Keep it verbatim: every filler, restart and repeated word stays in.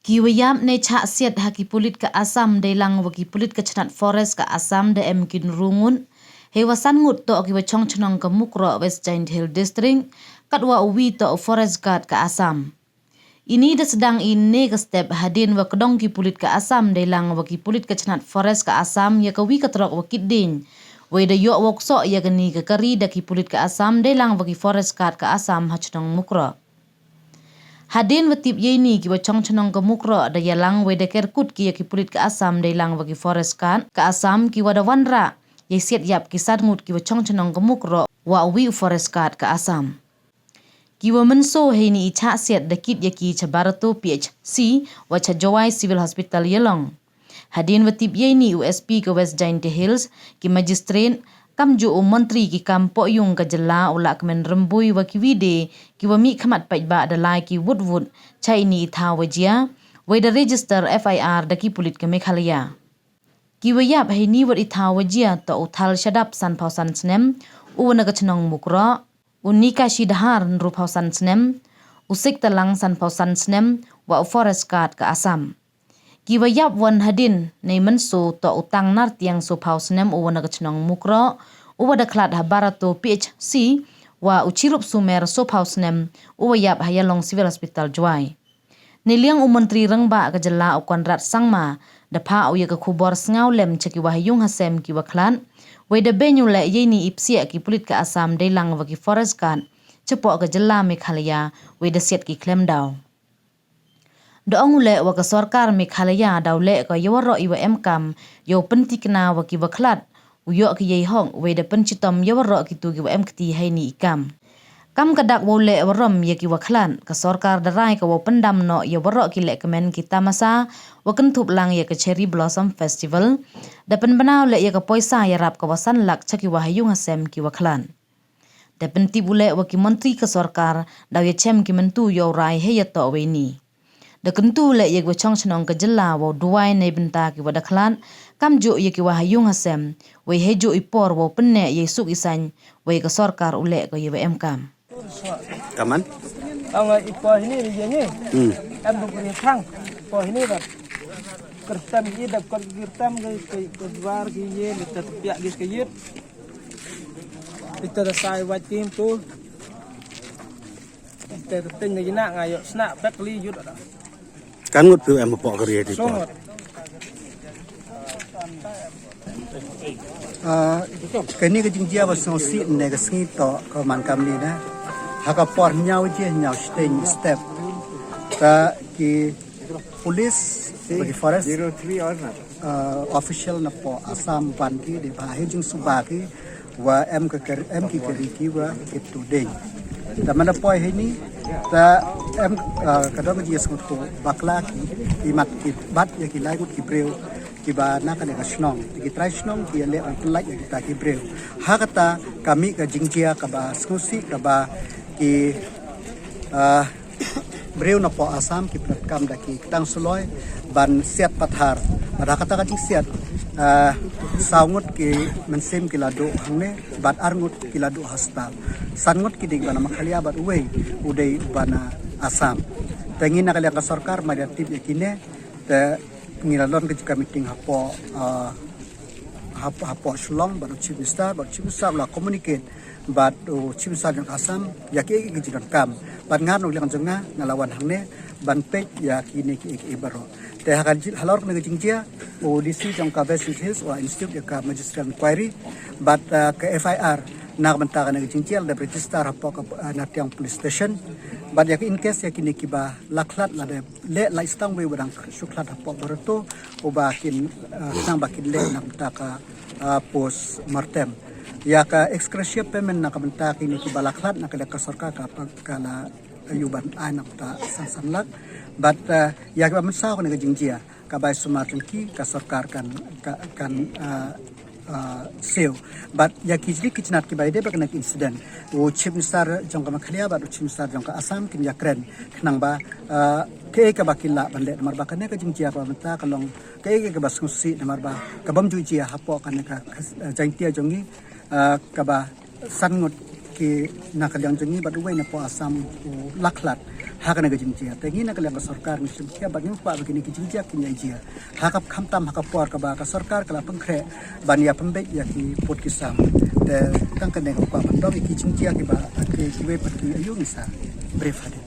Ki wa yap ne chah siat ha ki pulit ka Assam deilang wa ki pulit ka chnat forest ka Assam da em ki ynru ngut. Hei wa san ngut toh ki wa chong chnong ka Mukroh, West Jaintia Hills District, katwa u wi toh u forest guard ka Assam. Ini da sdang i ne ka step hadien wa kdong ki pulit ka Assam deilang wa ki pulit ka chnat forest ka Assam ya ka wi ka trok wa kit dieñ. Wei da yoh wa u ksoh ya kani ka kari da ki pulit ka Assam deilang wa ki forest guard ka Assam ha chnong Mukroh. Hadien wa tip ya ini ki wa chong chnong ka Mukroh da yalang wei da kerkut ki ya ki pulit ka Assam deilang wa ki forest guard ka Assam ki wa da wanrah yei siat yap ki san ngut ki wa chong chnong ka Mukroh wa u wi u forest guard ka Assam. Ki wa mynsaw heini i chah siat da kit ya ki cha Barato P H C wa cha Jowai Civil Hospital yalong. Hadien wa tip ya ini u S P ka West Jaintia Hills, ki magistrate, kamjooh u montri ki kam pohyung ka jylla u Lahkmen Rymbui wa ki wi de ki wa mih khmat paidbah da lai ki wut wut cha ini i thaw wa jia, wei da register F I R da ki pulit ka Meghalaya. Ki wa yap heini wat i thaw wa jia toh u Thal Shadap sanphaw san snem, u wa na ka chnong Mukroh, u Nikashi Dhar ynruphaw san snem, u Sik Talang sanphaw san snem, wa u forest guard ka Assam. Ki wa yap wan hadien nei mynsaw toh u Tang Nartiang sophaw snem, u wa na ka chnong Mukroh, u wa da khlad ha Barato P H C, wa u Chirup Sumer sophaw snem, u wa yap ha Yalong Civil Hospital Jowai. Neiliang u montri rangbah ka jylla u Conrad Sangma da phah u ya ka khubor sngewlem cha ki wa ha yung ha sem ki wa khlad. Wei da beiñ u leh ya ini i psiah ki pulit ka Assam deilang wa ki forest guard chapoh ka jylla Meghalaya, wei da siat ki khlem daw. Da ong u leh wa ka sorkar Meghalaya daw leh ka ya waroh i wa em kam yow pyntikna wa ki wa khlad u yoh ki yei hok, wei da pynchitom ya waroh kitu ki wa em kti heini i kam. Kam ka dak wow leh warom ya ki wa khlad, ka sorkar da rai ka wow pyndam noh ya waroh ki lehkmen ki tamasa wa kynthup lang ya ka Cherry Blossom Festival. Da pynbna u leh ya ka poisa yarap ka wa san lak cha ki wa ha yung ha sem ki wa khlad. Da pyntip u leh wa ki montri ka sorkar daw ya chem ki myntu yow rai hei ya toh wei ni. Da kyntu leh ya ki wa chong chnong ka jylla wow duwai nei bynta ki wa da khlad, kamjooh ya ki wa ha yung ha sem, wei heijooh i por wow pynneh ya i suk i saiñ, wei ka sorkar u leh ka ya wa em kam. Kaman? Ang i po hini ri ye ni. Hmm. Em bu kri thang. Po hini ba. Kertam i da kor kertam ke ke ke war ke ye le ta piak ke ke ye. Ita da sai wat tim tu. Te te ngi na nga yoh sna pek li yut da. Kan ngut phi em hapoh ka ri ti ko. Songot. Ah, kani ka jingjia wa sngewsih ne ka sngi toh ka man kam ni na. Ha ka por hynñiaw je hynñiaw siteng step. Ta ki police, ba ki forest, ah, official na poh Assam wan ki, dei ba hei jingsuba ki, wa em ka kar-, em ki kari ki wa kit tu dei. Ta man da poi heini, ta em, ah, ka dong ka jingjia sngewthuh bakla ki, i mat ki bat ya ki lai ngut ki briew, ki ba na kane ka chnong, ki trai chnong, ki ya leh ban pynlait ya kita ki briew. Ha kata, ka mih ka jingjia, ka ba sngewsih, ka ba ki, ah, briew na poh Assam ki pyndonkam da ki ktang suloi ban siat pathar. Bad ha kata ka jingsiat, ah, saw ngut ki mynsiem ki la duh hangne, bad ar ngut ki la duh hospital. San ngut ki dei ba na Meghalaya bad uwei u dei ba na Assam. Te ngi na ka liang ka sorkar ma da tip ya kine, te ngi la don ka jingka meeting hapoh, ah, hap-, hapoh Shillong, bad u Chief Minister, bad u Chief Minister la communicate bad u Chief Minister jong Assam, ya ki, ki, ki jingdonkam. Bad nga na liang jong nga, nga la wan hangne ban peit ya kine ki, ki, ki baroh. Te ha ka ji-, halor kane ka jingjia, u D C jong ka West Jaintia Hills u la institute ya ka magisterial inquiry, bad, ah, ka F I R na ka bynta kane ka jingjia la dep register hapoh ka, ah, Nartiang Police Station. Bad ya ka in case ya kine ki ba la khlad la dep leh lai stang wei wa dang shu khlad hapoh Barato, u ba kin, ah, khnang ba kin leh na ka bynta ka, ah, post mortem. Ya ka ex gratia payment na ka bynta kine ki ba la khlad na ka liang ka sorkar ka pa-, ka la yu ban ai na ka bynta san san lak. Bad, ah, ya ka ba mynsaw kane ka jingjia, ka bai sumar jong ki, ka sorkar kan, ka, kan, ah, ah, siew. Bad ya ki jli ki jnat ki bai dei ba kane ka incident, u Chief Minister jong ka Meghalaya bad u Chief Minister jong ka Assam kin ya kren khnang ba, ah, kaei ka ba kin lah ban leh, namar ba kane ka jingjia ka ba mynta ka long kaei ka ba sngewsih, namar ba ka bym ju jia hapoh kane ka, ka, ah, Jaintia jong ngi, ah, ka ba san ngut ki na ka liang jong ngi bad uwei na poh Assam u la khlad. Ha kane ka jingjia te ngi na ka liang ka sorkar ngi sngewkhia bad ngi kwah ba kine ki jingjia kin ya jia ha ka, khamtam ha ka por kaba ka sorkar ka la pynkhreh ban ya pynbeit ya ki pud ki sam. Te tang kane ka kwah ban dong ya ki jingjia kiba ha ki, kiwei pat ki aiu ngi sa brief hadien.